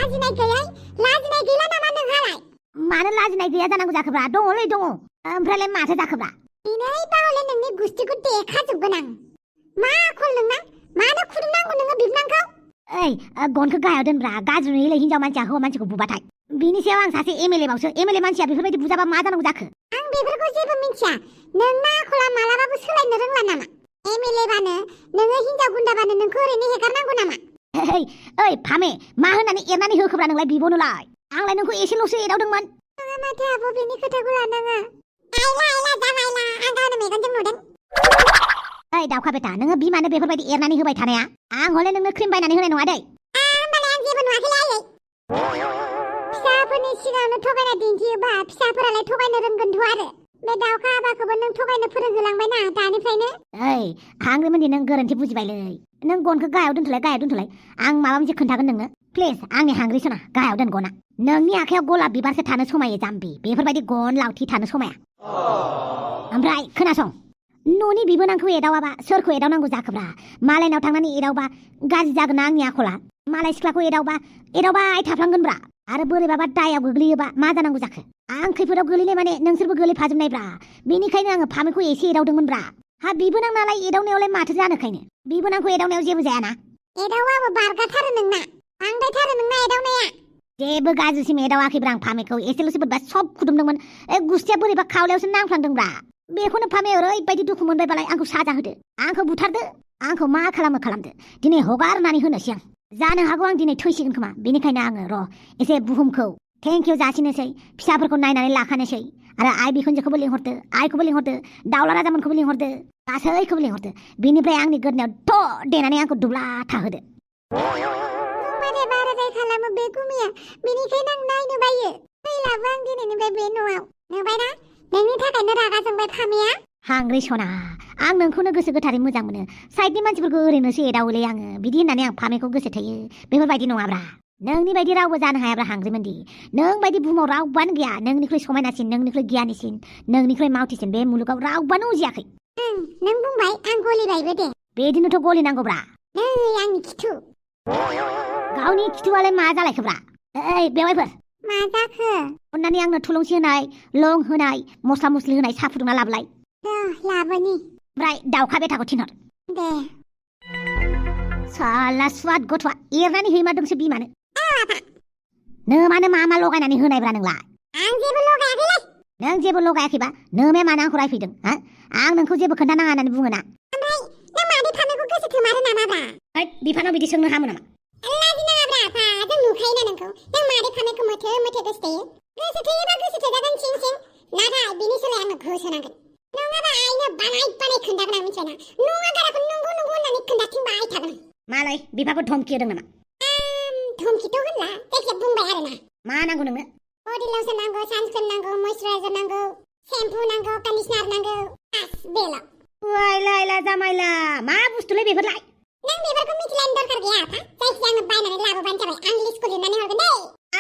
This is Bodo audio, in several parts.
लाजिनाय गैयै लाजिनाय गैला नामा नोंहालाय मानो लाजिनाय गैया जानांगौ जाखोब्रा दङलै दङ ओमफ्रायलाय माथो जाखोब्रा दिनै बावले नोंनि गुस्थिखौ देखाजोबगोन आं मा आखल नोंना मानो खुदुमनांगौ नोङो बिबनांखौ ओइ गनखौ गाहायाव दोनब्रा गाज्रि नुयोलै हिनजाव मानसिया हौवा मानसिखौ बुबाथाय बिनि सायाव आं सासे एमएलए बावसो एमएलए मानसिया बेफोरबायदि बुजाबा मा जानांगौ जाखो आं बेफोरखौ जेबो मिन्थिया नोंना आखला मालाबाबो सोलायनो रोंला नामा एमएलए बानो नोङो हिनजाव गुन्दाबानो नोंखौ ओरैनो हेगारनांगौ नामा ओइ फामे मा होननानै एरनानै होखोब्रा नोंलाय बिब'नोलाय आंलाय नोंखौ एसेल'सो एदावदोंमोन नङा माथो आब' बेनि खोथाखौ लानाङा आइला जामाइला आं गावनो मेगनजों नुदों ओइ दावखा बेटा नोङो बिमानो बेफोरबायदि एरनानै होबाय थानाया आं हले नोंनो क्रिम बायनानै होनाय नङा दै होमबालाय आं जेबो नुवाखैलै आयै फिसाफोरनि सिगाङावनो थगायना दिन्थियोबा फिसाफोरालाय थगायनो रोंगोनथ' आरो बे दावखा आबाखौबो नों थगायनो फोरोंहोलांबायना दानिफ्रायनो ओइ हांग्रिमोनदि नों गोरोन्थि बुजिबायलै नों गनखौ गाहायाव दोनथ'लाय आं माबा मोनसे खोन्थागोन नोंनो प्लिज आंनि हांग्रि सना गाहायाव दोन गना नोंनि आखायाव गलाब बिबारसो थानो समायो जाम्बि बेफोरबायदि गन लावथि थानो समाया ओमफ्राय खोनासं न'नि बिबोनांखौ एदावाबा सोरखौ एदावनांगौ जाखोब्रा मालायनाव थांनानै एदावबा गाज्रि जागोन ना आंनि आखला मालाय सिख्लाखौ एदावबाय थाफ्लांगोनब्रा आरो बोरैबाबा दायाव गोग्लैयोबा मा जानांगौ जाखो आं खैफोदाव गोलैनाय माने नोंसोरबो गोलैफाजोबनायब्रा बेनिखायनो आङो फामेखौ एसे एदावदोंमोनब्रा हा बिबोनां नालाय एदावनायावलाय माथो जानोखायनो बिबोनांखौ एदावनायाव जेबो जायाना एदावाबो बारगाथारो नोंना बांद्रायथारो नोंना एदावनाया जेबो गाज्रिसिम एदावाखैब्रा आं फामेखौ एसेल'सो बोरैबा सब खुदुमदोंमोन गुस्थिया बोरैबा खावलायावसो नांफ्लांदोंब्रा बेखौनो फामे ओरैबायदि दुखु मोनबायबालाय आंखौ साजा होदो आंखौ बुथारदो आंखौ मा खालामदो दिनै हगारनानै होनोसै आं जानो हागौ आं दिनै थैसिगोन खोमा बेनिखायनो आङो एसे बुहुमखौ थेंक इउ जासिनोसै फिसाफोरखौ नायनानै लाखानोसै आरो आइ बिखुनजोखौबो लिंहरदो आइखौबो लिंहरदो दाउला राजामोनखौबो लिंहरदो गासैखौबो लिंहरदो बिनिफ्राय आंनि गोदनायाव थ' देनानै आंखौ दुब्ला थाहोदो माने बाराद्राय खालामो बे गुमिया बेनिखायनो आं नायनो बायो फैलाबो आं दिनैनिफ्राय बे न'आव नुबायना नोंनि थाखायनो रागा जोंबाय फामिया हांग्रि सना आं नोंखौनो गोसो गोथारै मोजां मोनो साइडनि मानसिफोरखौ ओरैनोसो एदावोलै आङो बिदि होननानै आं फामेखौ गोसो थोयो बेफोरबायदि नङाब्रा नोंनि बायदि रावबो जानो हायाब्रा हांग्रिमोनदि नों बायदि बुहुमाव रावबानो गैया नोंनिख्रुइ समायनासिन नोंनिख्रुइ गियानिसिन नोंनिख्रुइ मावथिसिन बे मुलुगाव रावबानो उजियाखै नों बुंबाय आं गलिबायबो दे बेदिनोथ' गलिनांगौब्रा नै आंनि खिथु गावनि खिथुआलाय मा जालायखोब्रा ओइ बेवाइफोर मा जाखो अन्नानै आंनो थुलुंसि होनाय लं होनाय मस्ला मस्लि होनाय साहा फुदुंना लाबोलाय लाबोनि ओमफ्राय दाउखा बेटाखौ थिनहर दे साला सुवाद गथ'आ एरनानै हैमारदोंसो बिमानो नोमानो मा लगायनानै होनायब्रा नोंलाय आं जेबो लगायाखैलै नों जेबो लगायाखैबा नोमाया मानो आंखौ रायफैदों आं नोंखौ जेबो खोन्थानाङा होननानै बुङोना ओमफ्राय नों मादै फामेखौ गोसो थोमारो नामाब्रा बिफानाव बिदि सोंनो हामो नामा लाजिनाङाब्रा आफा जों नुखायोना नोंखौ नों मादै फामेखौ मोथो गोसो थोयो गोसो थोयोबा गोसो थोजागोन सिं सिं नाथाय बिनि सोलाय आंनो घोस होनांगोन नङाबा आइनो बानाय खोन्थागोन आं मिथिबायना नङा गाराखौ नंगौ होननानै खोन्थाथिंबाय थागोन मालाय बिफाखौ धमखि होदों नामा धमखिथ' होनला जायखिया बुंबाय आरोना मा नांगौ नोंनो बडि लसन नांगौ सानस्क्रिन नांगौ मयस्चाराइजार नांगौ सेम्पु नांगौ कन्डिशनार नांगौ बेल' लायला जामायला मा बुस्थुलै बेफोरलाय नों बेफोरखौ मिथिलायनो दरखार गैया आफा जायखिया आङो बायनानै लाबोबानो जाबाय आं लिस्टखौ लिरनानै हरगोन दे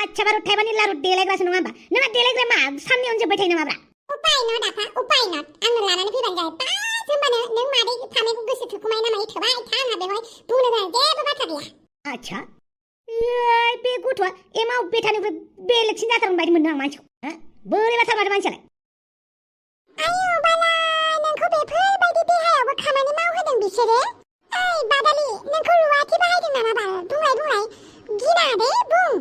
आच्छा बारु थाइबानि लारु देलायग्रासो नङा होमबा नोंहा देलायग्रा मा साननैयावनो जोब्बाय थायो नामाब्रा उपाय नट आफा उपाय नट आंनो लानानै फैबानो जाबाय बास होनबानो नों मादै फामेखौ गोसो थोखुमाय नामाय थोबाय था आंहा बेवहाय बुंनो गोनां जेबो बाथ्रा गैया आच्छा बे गथ'आ एमाव बेटानिफ्राय बेलेगसिन जाथारगोन बायदि मोनदों आं मानसिखौ बोरैबा थारमाथो मानसियालाय आयौ बाला नोंखौ बेफोरबायदि देहायावबो खामानि मावहोदों बिसोरो ओइ बादालि नोंखौ रुवाथि बाहायदों नामा बाल बुंलाय गिना दे बुं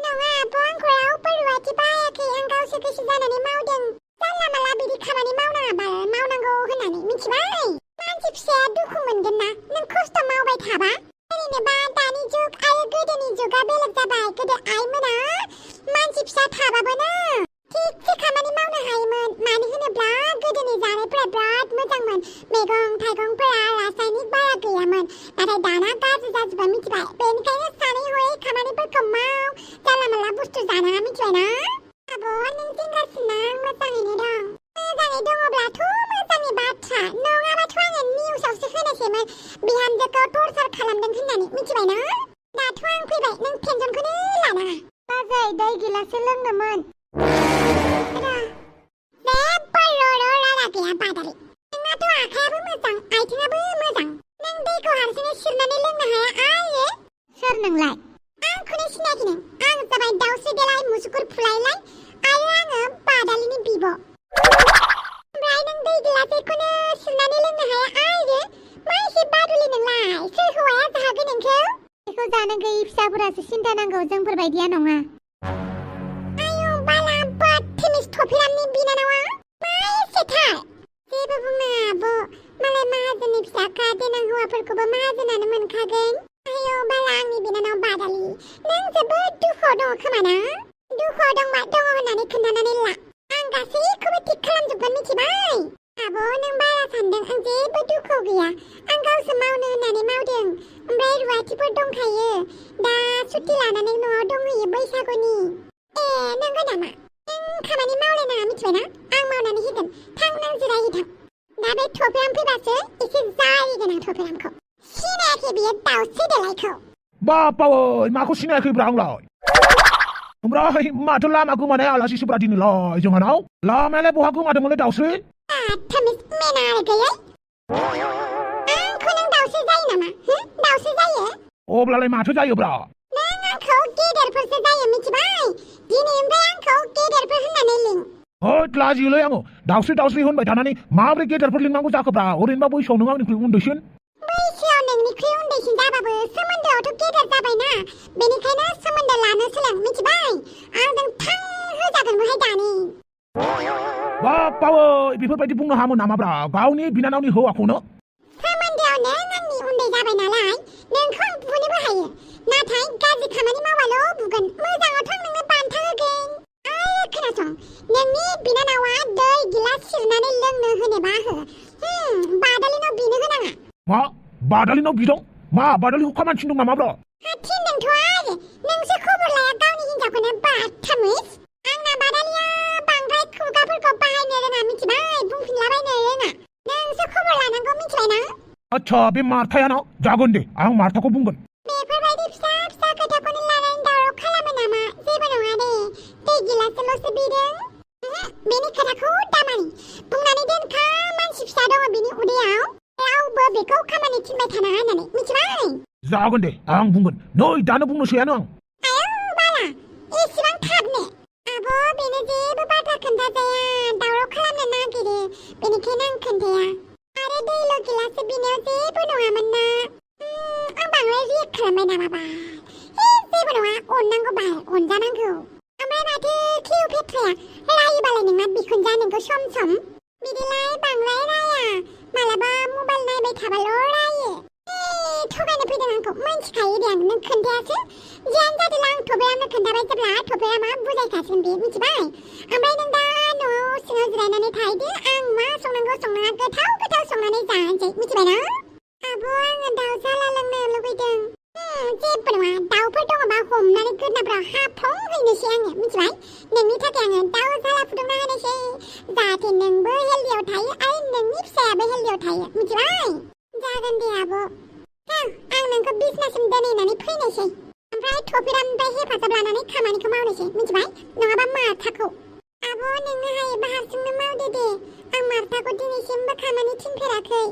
नङा आब' आंखौ रावबो रुवाथि बाहायाखै आं गावसो गोसो जानानै मावदों जानला माला बिदि खामानि मावनाङा बाल मावनांगौ होननानै मिथिबाय मानसि फिसाया दुखु मोनगोन ना नों खस्थ' मावबाय थाबा ओरैनोबा दानि जुग आरो गोदोनि जुगा बेलेग जाबाय गोदो आइमोना मानसि फिसा थाबाबो ना थिगसे खामानि मावनो हायोमोन मानो होनोब्ला गोदोनि जानायफोरा बिराद मोजांमोन मैगं थाइगंफोरा रासायनिक बारा गैयामोन नाथाय दाना गाज्रि जाजोब्बाय मिथिबाय बेनिखायनो सानै हयै खामानिफोरखौ माव जानला माला बुस्थु जानाङा मिथिबायना आब' नों जिंगासिना आं मोजाङैनो दं मोजाङै दङब्लाथ' मोजांनि बाथ्रा नङाबाथ' आङो निउसावसो होनोसैमोन बिहामजोखौ टर्चार खालामदों होननानै मिथिबायना दाथ' आं फैबाय नों टेनसनखौनो लानाङा बाजै दै गिलाससो लोंनोमोन जेबो रागा गैया बादालि नोंनाथ' आखायाबो मोजां आथिङाबो मोजां नों दैखौ हारसिङै सिरनानै लोंनो हाया आइये सोर नोंलाय आंखौनो सिनायाखै नों आं जाबाय दाउस्रि देलाय मुसुगुर फुलायलाय आरो आङो बादालिनि बिब'। ओमफ्राय नों दै गिलासैखौनो सुनानै लोंनो हाया आरो मा एसे बादुलि नोंलाय सोर हौवाया जाहोगोन नोंखौ? बेखौ जानो गैयै फिसाफोरासो सिन्था नांगौ जोंफोरबायदिया नङा। आयौ बाला बदतमिस थफ्लामनि बिनानावा मा एसेथार जेबो बुंनाङा आब' मालाय माहाजोननि फिसाखा देनां हौवाफोरखौबो माहाजोनानो मोनखागोन। आयौ बाला आंनि बिनानाव बादालि नों जोबोद दुखुआव दङ खोमा ना? दुखुआव दंबा दङ होननानै खोन्थानानै ला आं गासैखौबो थिग खालामजोबगोन मिथिबाय। आब' नों बारा सानदों आं जेबो दुखुआव गैया आं गावसो मावनो होननानै मावदों ओमफ्राय रुवाथिफोर दंखायो दा सुटि लानानै न'आव दंहैयो बैसागुनि। ए नंगौ नामा? नों खामानि मावलायनाङा मिथिबायना आं मावनानै होगोन थां नों जिरायहैथां दा बे थफ्लाम फैबासो एसे जारिगोन आं थफ्लामखौ सिनायाखै बियो दाउस्रि देलायखौ। बापावै माखौ सिनायाखैब्रा आंलाय? ओमफ्राय माथो लामा गोमानाय आलासिसोब्रा दिनैलाय जोंहानाव? लामायालाय बहा गोमादोंमोनलै दाउस्रि? थमिस मेनार गैयै आंखौ नों दाउस्रि जायो नामा? दाउस्रि जायो? अब्लालाय माथो जायोब्रा? नों आंखौ गेदेरफोरसो जायो मिथिबाय दिनैनिफ्राय आंखौ गेदेरफोर होननानै लिं। होद लाजियोलै आङो दाउस्रि होनबाय थानानै माबोरै गेदेरफोर लिंनांगौ जाखोब्रा ओरैनोबा बैसोआव नों आंनिख्रुइ उन्दैसिन। बैसोआव नोंनिख्रुइ उन्दैसिन जाबाबो सोमोन्दोआवथ' गेदेर जाबायना बेनिखायनो सोमोन्दो लानो सोलों मिथिबाय आंजों थां होजागोन बहाय दानि। बापावै बेफोरबायदि बुंनो हामो नामाब्रा गावनि बिनानावनि हौवाखौनो? सोमोन्दोआव नों आंनि उन्दै जाबाय नालाय नोंखौ आं बुनोबो हायो नाथाय गाज्रि खामानि मावबाल' बुगोन मोजाङावथ' आं नोंनो बान्था होगोन। आरो खोनासं नोंनि बिनानावा दै गिलास सिरनानै लोंनो होनोबा हो बादालिनाव बिनो होनाङा। मा बादालिनाव बिदों? मा बादालिखौ खामानि थिनदों नामाब्रा? थिनदोंथ' आरो नोंसो खबर लाया गावनि हिनजावखौनो बादथामिस। आंना बादालिया बांद्राय खुगाफोरखौ बाहायनो रोङा मिथिबाय बुंफिनलाबायनो रोङा नोंसो खबर लानांगौ मिथिबायना? आच्छा बे मारथायाना जागोन दे आं मारथाखौ बुंगोन। बेफोरबायदि फिसा फिसा खोथाखौनो लानानै दावराव खालामो नामा? जेबो नङा दे दै गिलासल'सो बिदों बेनि खोथाखौ दामानि बुंनानै दोनखा मानसि फिसा दङ बिनि उदैयाव रावबो बेखौ खामानि थिनबाय थानाङा होननानै मिथिबाय? जागोन दे आं बुंगोन नै दानो बुंनोसैयानो आं। आयौ बाला एसेबां थाबनो आब' बेनो जेबो बाथ्रा खोन्थाजाया दावराव खालामनो नागिरो बेनिखायनो आं खोन्थाया आरो दैल' गिलासो बिनायाव जेबो नङामोन ना आं बांद्राय रियेक्ट खालामबाय नामाबा? जेबो नङा अननांगौ बाल अनजानांगौ। ओमफ्राय माथो क्लिउ पेट्राया रायोबालाय नोंना बिखुनजा नोंखौ सम सम बिदिलाय बांद्राय राया मालाबा मबाइल नायबाय थाबाल' रायो। थगायनो फैदों आंखौ मिन्थिखायो दे आं नों खोन्थायासो जियानो जादोला आं थफायावनो खोन्थाबाय जेब्ला थफाया मा बुजायखासिगोन बे मिथिबाय? ओमफ्राय नों दा न'आव सिङाव जिरायनानै थाहैदो आं मा संनांगौ संनाङा गोथाव संनानै जानोसै मिथिबायना? आब' आङो दाउ जाला लोंनो लुबैदों। जेबो नङा दाउफोर दङबा हमनानै गोदनाफ्राव हाफ्लंहैनोसै आङो मिथिबाय? नोंनि थाखाय आङो दाउ जाला फुदुंना होनोसै जाहाथे नोंबो हेल्दियाव थायो आरो नोंनि फिसायाबो हेल्दियाव थायो मिथिबाय? जागोन दे आब'। आं नोंखौ बिजनेससिम दोनहैनानै फैनोसै ओमफ्राय थफिरामनिफ्राय हेफाजाब लानानै खामानिखौ मावनोसै मिथिबाय? नङाबा मारथाखौ। आब' नोंनो हायोबा हारसिंनो मावदो दे आं मारथाखौ दिनैसिमबो खामानि थिनफेराखै।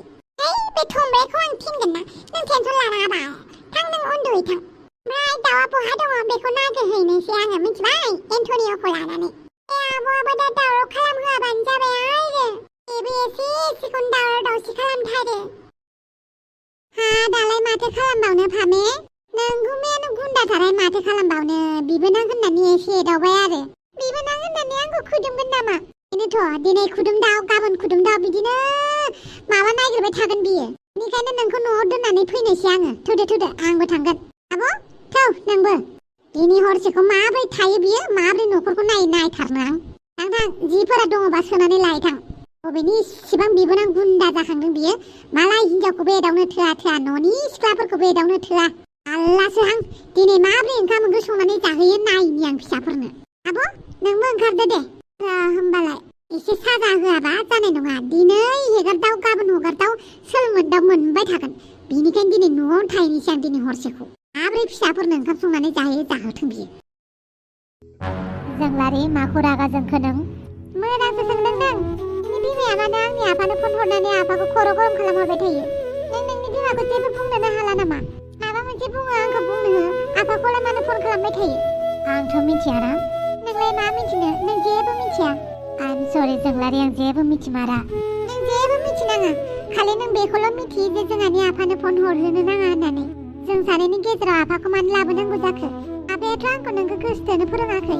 बे थंब्रायखौ आं थिनगोन ना नों टेनसन लानाङा बाल थां नों उन्दुहैथां ओमफ्राय दाउआ बहा दङ बेखौ नागिरहैनोसै आङो मिथिबाय एन्टनिय'खौ लानानै। आब'आबो दा दावराव खालामहोआबानो जाबाय आरो बेबो एसेखौनो दावराव दावसि खालामथारो। दालाय माथो खालामबावनो फामे नों गुमैयानो गुन्दाथाराय माथो खालामबावनो बिबोनां होननानै एसे एदावबाय आरो बिबोनां होननानै आंखौ खुदुमगोन नामा? बेनोथ' दिनै खुदुमदाव गाबोन खुदुमदाव बिदिनो माबा नागिरबाय थागोन बियो बेनिखायनो नोंखौ न'आव दोननानै फैनोसै आङो। थुदो आंबो थांगोन। आब' थौ नोंबो दिनै हरसेखौ माबोरै थायो बियो माबोरै न'खरखौ नायथारनो आं थां जिफोरा दङबा सोनानै लायथां बबेनि इसिबां बिबोनां गुन्दा जाखांदों बियो मालाय हिनजावखौबो एदावनो थोआ न'नि सिख्लाफोरखौबो एदावनो थोआ आल्लासो आं दिनै माबोरै ओंखाम ओंख्रि संनानै जाहोयो नायनि आं फिसाफोरनो। आब' नोंबो ओंखारदो दे होमबालाय एसे साजा होआबा जानाय नङा दिनै हेगारदाव गाबोन हगारदाव सोलोंमोनदाव मोनबाय थागोन बेनिखायनो दिनै न'आवनो थाहैनोसै आं दिनै हरसेखौ माबोरै फिसाफोरनो ओंखाम संनानै जाहोथों बियो। जोंलारि माखौ रागा जोंखो नों? मोजांसो सोंदों नों बिमाया मानो आंनि आफानो फन हरनानै आफाखौ खर' गरम खालामहरबाय थायो? नों नोंनि बिमाखौ जेबो बुंनोनो हाला नामा? माबा मोनसे बुङो आंखौ बुंनो हो आफाखौलाय मानो फन खालामबाय थायो? आंथ' मिथियाना नोंलाय मा मिथिनो नों जेबो मिथिया आइम सरि जोंलारि आं जेबो मिथिमारा नों जेबो मिथिनाङा खालि नों बेखौल' मिथियो जे जोंहानि आफानो फन हरहोनो नाङा होननानै जों सानैनि गेजेराव आफाखौ मानो लाबोनांगौ जाखो आफायाथ' आंखौ नोंखौ गोसोथोनो फोरोङाखै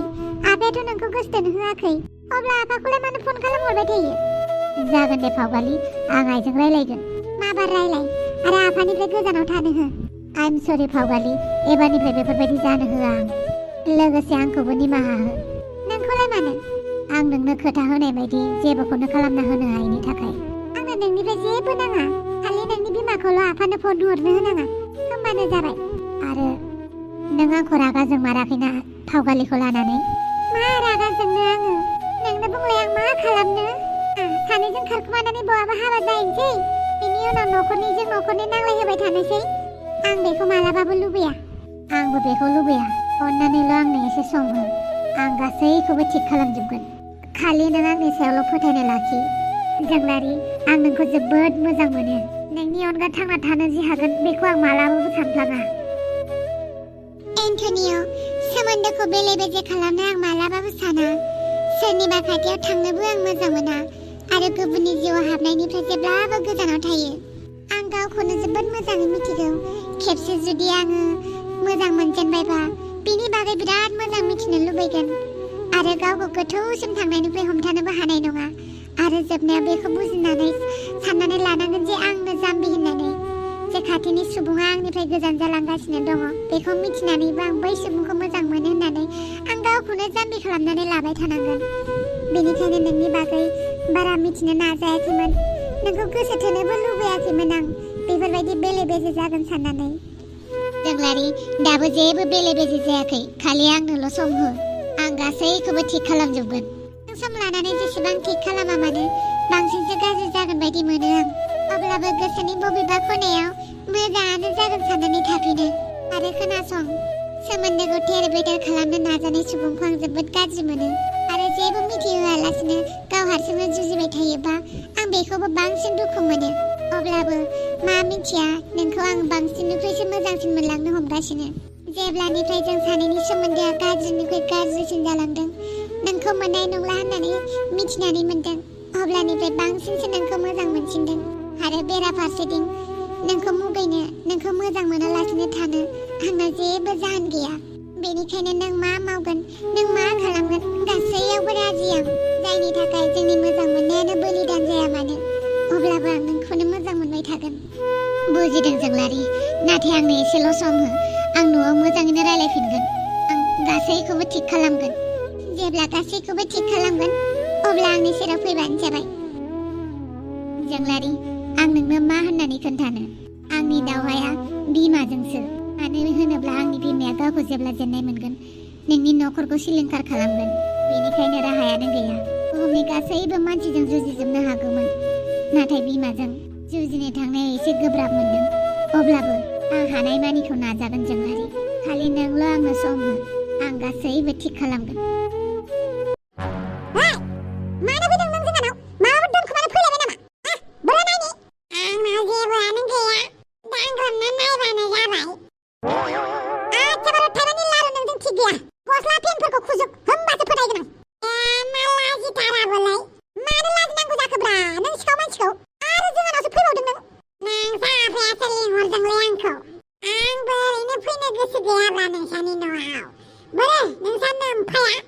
आफायाथ' नोंखौ गोसोथोनो होआखै अब्ला आफाखौलाय मानो फन खालामहरबाय थायो जागोन दे फावगालि आं आइजों रायलायगोन माबार रायलाय आरो आफानिफ्राय गोजानाव थानो हो आइम सरि फावगालि एबारनिफ्राय बेफोरबायदि जानो होआ आं लोगोसे आंखौबो निमाहा हो नोंखौलाय मानो आं नोंनो खोथा होनाय बायदि जेबोखौनो खालामना होनो हायैनि थाखाय आंनो नोंनिफ्राय जेबो नाङा खालि नोंनि बिमाखौल' आफानो फन हरनो होनाङा होमबानो जाबाय आरो नों आंखौ रागा जोंमाराखैना फावगालिखौ लानानै मा रागा जोंनो आङो नोंनो बुंलाय आं मा खालामनो सानैजों खारखुमानानै बहाबा हाबा जाहैनोसै बेनि उनाव न'खरनिजों न'खरनि नांलाय होबाय थानोसै आं बेखौ मालाबाबो लुबैया आंबो बेखौ लुबैया अन्नानैल' आंनो एसे सम हो आं गासैखौबो थिग खालामजोबगोन खालि नों आंनि सायावल' फोथायनाय लाखि जोंलारि आं नोंखौ जोबोद मोजां मोनो नोंनि अनगा थांना थानो जि हागोन बेखौ आं मालाबाबो सानफ्लाङा एन्टनिय' सोमोन्दोखौ बेले बेजे खालामनो आं मालाबाबो साना सोरनिबा खाथियाव थांनोबो आं मोजां मोना आरो गुबुननि जिउआव हाबनायनिफ्राय जेब्लाबो गोजानाव थायो आं गावखौनो जोबोद मोजाङै मिथिगौ खेबसे जुदि आङो मोजां मोनजेनबायबा बिनि बागै बिराद मोजां मिथिनो लुबैगोन आरो गावखौ गोथौसिम थांनायनिफ्राय हमथानोबो हानाय नङा आरो जोबनायाव बेखौ बुजिनानै साननानै लानांगोन जे आंनो जाम्बि होननानै जे खाथिनि सुबुङा आंनिफ्राय गोजान जालांगासिनो दङ बेखौ मिथिनानैबो आं बै सुबुंखौ मोजां मोनो होननानै आं गावखौनो जाम्बि खालामनानै लाबाय थानांगोन बेनिखायनो नोंनि बागै बारा मिथिनो नाजायाखैमोन नोंखौ गोसो थोनोबो लुबैयाखैमोन आं बेफोरबायदि बेले बेजे जागोन साननानै जोंलारि दाबो जेबो बेले बेजे जायाखै खालि आंनोल' सम हो आं गासैखौबो थिग खालामजोबगोन नों सम लानानै जेसेबां थिग खालामा मानो बांसिनसो गाज्रि जागोन बायदि मोनो आं अब्लाबो गोसोनि बबेबा खनायाव मोजाङानो जागोन साननानै थाफिनो आरो खोनासं सोमोन्दोखौ थेर बेथेर खालामनो नाजानाय सुबुंखौ आं जोबोद गाज्रि मोनो आरो जेबो मिथिहोआलासिनो गाव हारसिंनो जुजिबाय थायोबा आं बेखौबो बांसिन दुखु मोनो अब्लाबो मा मिथिया नोंखौ आं बांसिननिख्रुइसो मोजांसिन मोनलांनो हमगासिनो जेब्लानिफ्राय जों सानैनि सोमोन्दोआ गाज्रिनिख्रुइ गाज्रिसिन जालांदों नोंखौ मोननाय नंला होननानै मिथिनानै मोनदों अब्लानिफ्राय बांसिनसो नोंखौ मोजां मोनसिनदों आरो बेराफारसेथिं नोंखौ मुगैनो नोंखौ मोजां मोनालासिनो थानो आंना जेबो जाहोन गैया बेनिखायनो नों मा मावगोन नों मा खालामगोन गासैयावबो राजि आं जायनि थाखाय जोंनि मोजां मोननायानो बलिदान जाया मानो अब्लाबो आं नोंखौनो मोजां मोनबाय थागोन बुजिदों जोंलारि नाथाय आंनो एसेल' सम हो आं न'आव मोजाङैनो रायलायफिनगोन आं गासैखौबो थिग खालामगोन जेब्ला गासैखौबो थिग खालामगोन अब्ला आंनि सेराव फैबानो जाबाय जोंलारि आं नोंनो मा होननानै खोन्थानो आंनि दावहाया बिमाजोंसो मानो होनोब्ला आंनि बिमाया गावखौ जेब्ला जेननाय मोनगोन नोंनि न'खरखौ सिलिंखार खालामगोन बेनिखायनो राहायानो गैया बुहुमनि गासैबो मानसिजों जुजिजोबनो हागौमोन नाथाय बिमाजों जुजिनो थांनाया एसे गोब्राब मोनदों अब्लाबो आं हानायमानिखौ नाजागोन जोंलारि खालि नोंल' आंनो सम हो आं गासैबो थिग खालामगोन मानो फैदों नों जोंहानाव माबाफोर दोनखुमानो फैलायबाय नामा बोरानायनि आंनाव जेबोआनो गैया दांग्रोमना नायबानो जाबाय आदसा बारा थाइबानि लारु नोंजों थिग गैया गस्ला पेनफोरखौ खुजुब होमबासो फोथायगोन आं मा लाजिथाराबोलाय मानो लाजिनांगौ जाखोब्रा नों सिखाव मानसिखौ आरो जोंहानावसो फैबावदों नों साफायासो लिंहरदोंलै आंखौ आंबो ओरैनो फैनो गोसो गैयाब्ला नोंसानि न'आव बोरै नोंसा नोमफाया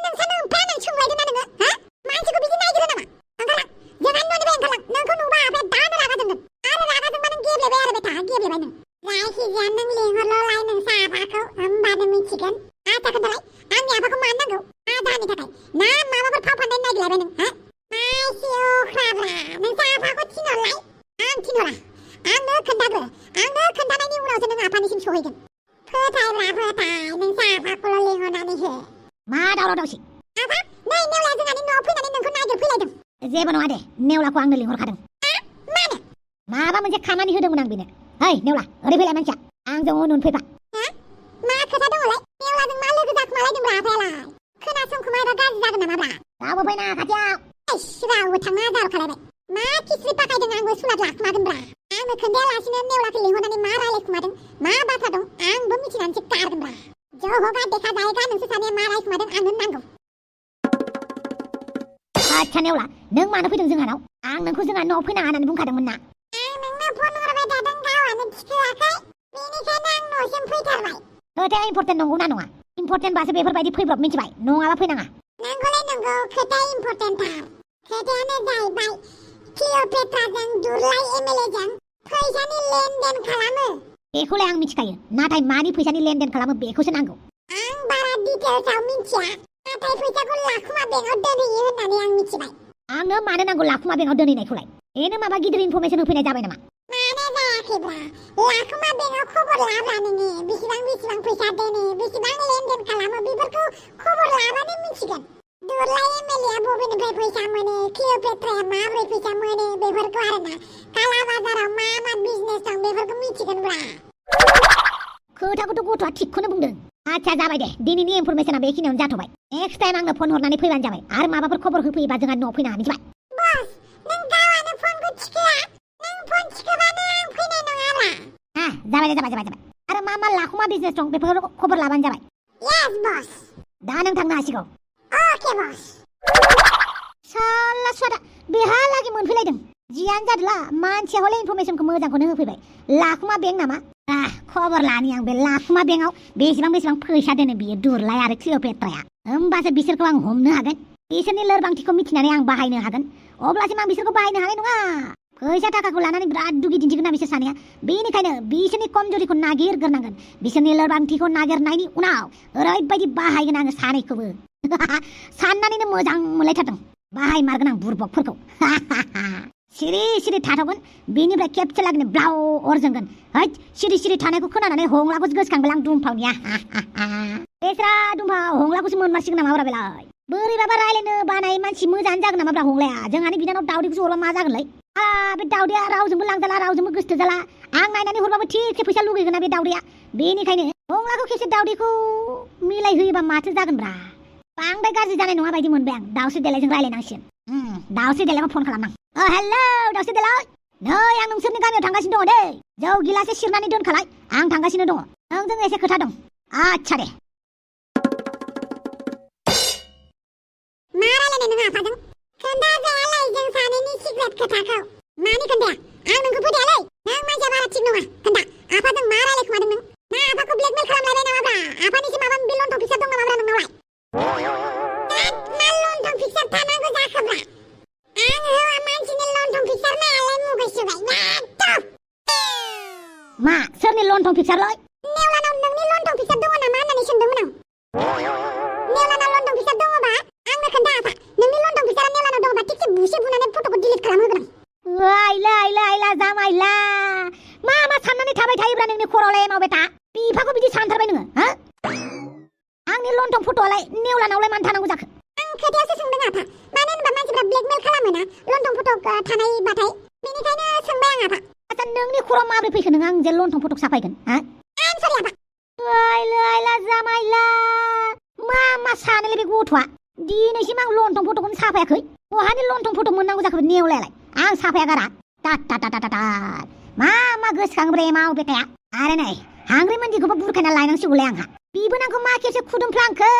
नोंसा नोमफाया नों सोंलायदोंना नोङो हा मानसिखौ बिदि नायगिरो नामा ओंखारलां जोंहानि न'निफ्राय ओंखारलां नोंखौ नुबा आफाया दानो रागा जोंगोन आरो रागा जोंबा नों गेब्लेबाय आरो बेथा गेब्लेबाय नों जायखिजाया नों लिंहरल'लाय नोंसा आफाखौ होमबानो मिथिगोन आथा खोन्थालाय आंनि आफाखौ मानो नांगौ मा जाहोननि थाखाय ना माबाफोर फाव फान्दाय नागिरलायबाय नों हा माइसि अख्राब्रा नोंसा आफाखौ थिनहरलाय आं थिनहरा आंनो खोन्थाग्रो आंनो खोन्थानायनि उनावसो नों आफानिसिम सहैगोन फोथायब्रा फोथाय नोंसा आफाखौल' लिंहरनानै हो मा दावराव दावसि आफा नै नेवलाया जोंहानि न'आव फैनानै नोंखौ नागिरफैलायदों जेबो नङा दे नेवलाखौ आंनो लिंहरखादों मानो माबा मोनसे खामानि होदोंमोन आं बेनो ओइ नेवला ओरै फैलाय मानसिया आंजों उन फैफा मा खोथा दङलाय नेवलाजों मा लोगो जाखुमालायदोंब्रा आफायालाय खोनासंखुमायोबा गाज्रि जागोन नामाब्रा रावबो फैनाङा खाथियाव रावबो थाङा दार खालायबाय मा खिस्रि पाकायदों आंबो सुलाद लाखुमागोनब्रा आंनो खोन्थायालासिनो नेवलाखौ लिंहरनानै मा रायलायखुमादों मा बाथ्रा दं आंबो मिथिनानैसो गारगोनब्रा जहगा देखा जायगा नोंसोर सानैया मा रायखुमादों आंनो नांगौ आच्छा नेवला नों मानो फैदों जोंहानाव आं नोंखौ जोंहा न'आव फैनाङा होननानै बुंखादोंमोन ना आं नोंनो फन हरबाय थादों गावआनो थिखोआखै बेनिखायनो आं न'सिम फैथारबाय खोथाया इम्पर्टेन्ट नंगौना नङा इम्पर्टेन्टबासो बेफोरबायदि फैब्रब मिथिबाय नङाबा फैनाङा नंगौलै नंगौ खोथाया इम्पर्टेन्टथार खोथायानो जाहैबाय क्लिअपेट्राजों दुरलाय एमएलएजों फैसानि लेनदेन खालामो बेखौलाय आं मिथिखायो नाथाय मानि फैसानि लेनदेन खालामो बेखौसो नांगौ आं बारा डिटेल्सआव मिथिया नाथाय फैसाखौ लाखुमा बेंकआव दोनहैयो होननानै आं मिथिबाय आंनो मानो नांगौ लाखुमा बेंकआव दोनहैनायखौलाय बेनो माबा गिदिर इनफरमेसन होफैनाय जाबाय नामा मानो जायाखैब्रा लाखुमा बेंकआव खबर लाब्रा नोङो बेसेबां फैसा दोनो बेसेबां लेनदेन खालामो बेफोरखौ खबर लाबानो मिथिगोन दुरलाय एमएलएआ बबेनिफ्राय फैसा मोनो क्लिअपेट्राया माबोरै फैसा मोनो बेफोरखौ आरोना काला बाजाराव मा मा बिजनेस दं बेफोरखौ मिथिगोनब्रा खोथाखौथ' गथ'आ थिगखौनो बुंदों आच्छा जाबाय दे दिनैनि इनफरमेसना बेखिनियावनो जाथ'बाय नेक्स्ट टाइम आंनो फन हरनानै फैबानो जाबाय आरो माबाफोर खबर होफैयोबा जोंहा न'आव फैनाङा मिथिबाय बस नों गावआनो फनखौ थिखोआ नों फन थिखोबानो आं फैनाय नङाब्रा जाबाय आरो मा मा लाखुमा बिजनेस दं बेफोरखौ खबर लाबानो जाबाय यस बस दा नों थांनो हासिगौ अके बस साला सादा बेहालागै मोनफैलायदों जियानो जादोला मानसिया हले इनफरमेसनखौ मोजांखौनो होफैबाय लाखुमा बेंक नामा खबर लानि आं बे लाखुमा बेंकआव बेसेबां फैसा दोनो बियो दुरलाय आरो क्लिअपेट्राया होमबासो बिसोरखौ आं हमनो हागोन बिसोरनि लोरबांथिखौ मिथिनानै आं बाहायनो हागोन अब्लासिम आं बिसोरखौ बाहायनो हानाय नङा फैसा थाखाखौ लानानै बिराद दुगि दिन्थिगोन ना बिसोर सानैया बेनिखायनो बिसोरनि कमजोरिखौ नागिरग्रोनांगोन बिसोरनि लोरबांथिखौ नागिरनायनि उनाव ओरैबायदि बाहायगोन आङो सानैखौबो साननानैनो मोजां मोनलायथारदों बाहायमारगोन आं बुरबकफोरखौ सिरि थाथ'गोन बेनिफ्राय खेबसे लागैनो ब्लाव अर जोंगोन हैद सिरि थानायखौ खोनानानै हंलाखौसो गोसोखांबाय आं दुमफावनिया बेस्रा दुमफाव हंलाखौसो मोनमारसिगोन नामा बेलाय बोरैबाबा रायलायनो बानाय मानसि मोजाङानो जागोन नामाब्रा हंलाया जोंहानि बिनानाव दावदैखौसो हरबा मा जागोनलाय बे दावदैया रावजोंबो लांजाला रावजोंबो गोसथो जाला आं नायनानै हरबाबो थिगसे फैसा लुगैगोन ना बे दावदैया बेनिखायनो हंलाखौ खेबसे दावदैखौ मिलायहोयोबा माथो जागोनब्रा बांद्राय गाज्रि जानाय नङा बायदि मोनबाय आं दाउस्रि देलायजों रायलायनांसिगोन दाउस्रि देलायखौ फन खालामनां हेलौ दाउस्रि देलाय नै आं नोंसोरनि गामियाव थांगासिनो दङ दै जौ गिलासे सिरनानै दोनखालाय आं थांगासिनो दङ नोंजों एसे खोथा दं आच्छा दे मा रायलायनो नों आफाजों खोन्था जायालाय जों सानैनि सिक्रेट खोथाखौ मानि खोन्थाया आं नोंखौ फोथायालै नों मानसिया बारा थिग नङा खोन्था आफाजों मा रायलायखुमादों नों ना आफाखौ ब्लेकमेल खालामलायबाय नामाब्रा आफानिसो माबा लन्थं फिक्सार दं नामाब्रा नोंनावलाय मा लन्थं फिक्सार थानांगौ जाखोब्रा आं हौवा मानसिनि लन्थं फिक्सार नायालाय मुगैसोबाय मा सोरनि लन्थं फिक्सारलाय नेवलानाव नोंनि लन्थं फिक्सार दङ नामा होननानै सोंदोंमोन आं नेवलानाव लन्थं फिक्सार दङबा आंनो खोन्था आफा नोंनि लन्थं फिक्सारा नेवलानाव दङबा थिकसे बुसे बुनानै फट'खौ डिलिट खालामहोगोन आइला जामाइला मा साननानै थाबाय थायोब्रा नोंनि खर'आवलाय मावबाय था बिफाखौ बिदि सानथारबाय नोङो आंनि लन्थं फट'आलाय नेवलानावलाय मानो थानांगौ जाखो आं खोथायावसो सोंदों आफा मानो होनबा मानसिफ्रा ब्लेकमेल खालामोना लन्थं फट' थानायबाथाय बेनिखायनो सोंबाय आं आफा आच्छा नोंनि खर'आव माबोरै फैखो नों आं जे लन्थं फट'खौ साफायगोन आं सरि आफा आइला जामाइला मा सानोलै बे गथ'आ दिनैसिम आं लन्थं फट'खौनो साफायाखै बहानि लन्थं फट' मोननांगौ जाखो नेवलायालाय आं साफाया गारा मा गोसोखांब्रे माव बेटाया आरो नै हांग्रि मन्दिरखौबो बुरखायना लायनांसिगौलाय आंहा बिबोनांखौ मा खेबसे खुदुमफ्लांखो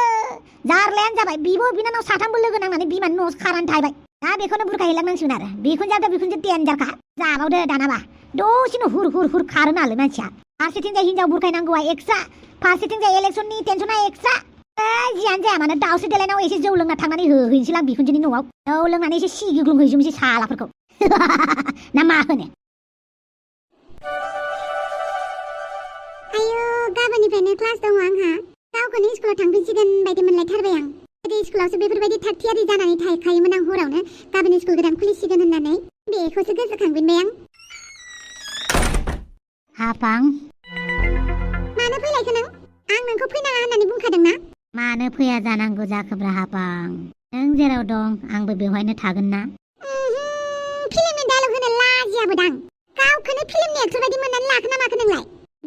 जारलायानो जाबाय बिब' बिनानाव साथामबो लोगो नांनानै बिमानि न'आवसो खानानै थाहैबाय दा बेखौनो बुरखायहैलांनांसिगोन आरो बिखुनजो देनजारखा जाबावदो दानाबा दसेनो हुर खारो नालाय मानसिया फारसेथिंजाय हिनजाव बुरखायनांगौआ एक्सट्रा फारसेथिंजाय इलेक्सननि टेनसना एक्सट्रा जियानो जाया मानो दाउस्रि देलायनाव एसे जौ लोंना थांनानै होहैनोसैलां बिखुनजोनि न'आव जौ लोंनानै एसे सिगिग्लुंहैजोबनोसै सालाफोरखौ ना मा होनो आयौ गाबोननिफ्रायनो क्लास दङ आंहा गावखौनो स्कुलाव थांफिनसिगोन बायदि मोनलायथारबाय आं गोदो स्कुलावसो बेफोरबायदि थाग थियारि जानानै थाखायोमोन आं हरावनो गाबोन स्कुल गोदान खुलिसिगोन होननानै बेखौसो गोसोखांफिनबाय आं हाफां मानो फैलायखो नों आं नोंखौ फैनाङा होननानै बुंखादोंना मानो फैया जानांगौ जाखोब्रा हाफां नों जेराव दं आंबो बेवहायनो थागोन ना फिल्मनि डायलग होनो लाजियाबोदां गावखौनो फिल्मनि एक्टर बायदि मोननानै लाखो ना माखो नोंलाय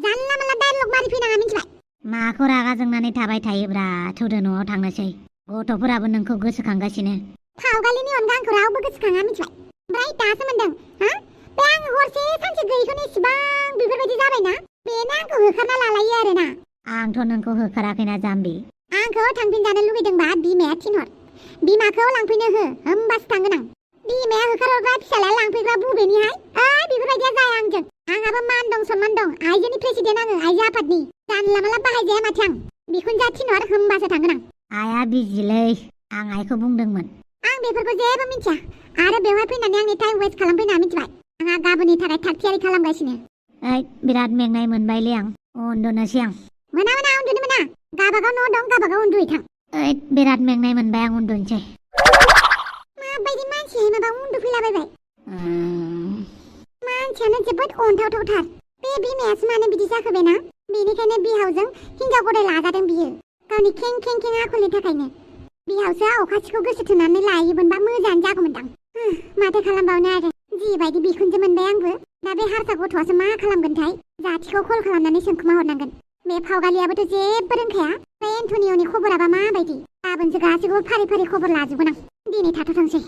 जानला मानला डायलग मारि फैनाङा मिथिबाय माखौ रागा जोंनानै थाबाय थायोब्रा थौदो न'आव थांनोसै गथ'फोराबो नोंखौ गोसोखांगासिनो फावगालिनि अनगा आंखौ रावबो गोसोखाङा मिथिबाय ओमफ्राय दासो मोनदों बे आं हरसे सानसे गैयैखौनो इसिबां बेफोरबायदि जाबायना बेनो आंखौ होखारना लालायो आरोना आंथ' नोंखौ होखाराखैना जाम्बि आंखौ थांफिनजानो लुगैदोंबा बिमाया थिनहर बिमाखौ लांफैनो हो होमबासो थांगोन आं बिमाया होखारहरग्रा फिसालाया लांफैग्रा बबेनिहाय बेफोरबायदिया जाया आंजों आंहाबो मान दं सनमान दं आइजोनि प्रेसिडेन्ट आङो आइजो आफादनि जानला माला बाहायजाया माथो आं बिखुनजोआ थिनहर होमबासो थांगोन आं आइया बिजिलै आं आइखौ बुंदोंमोन आं बेफोरखौ जेबो मिथिया आरो बेवहाय फैनानै आंनि टाइम वेस्ट खालामफैना मिथिबाय आंहा गाबोननि थाखाय थाग थियारि खालामगासिनो ओइ बिराद मेंनाय मोनबायलै आं उन्दुनोसै आं मोना उन्दुनो मोना गाबागाव न' दं गाबागाव उन्दुहैथां ओइ बिराद मेंनाय मोनबाय आं उन्दुनोसै माबायदि मानसिहाय माबा उन्दुफैलाबायबाय मानसियानो जोबोद अनथावथावथार बे बिमायासो मानो बिदि जाखोबायना बेनिखायनो बिहावजों हिनजाव गदाय लाजादों बियो गावनि खें खें खें आखलनि थाखायनो बिहावसोआ अखासिखौ गोसो थोनानै लायोमोनबा मोजाङानो जागौमोनदां माथो खालामबावनो आरो जिबायदि बिखुनजो मोनबाय आंबो दा बे हारसा गथ'आसो मा खालामगोनथाय जाथिखौ कल खालामनानै सोंखोमा हरनांगोन बे फावगालियाबोथ' जेबो रोंखाया बे एन्टनिय'नि खबराबा माबायदि गाबोनसो गासैखौबो फारि फारि खबर लाजोबगोन आं दिनै थाथ'थोंसै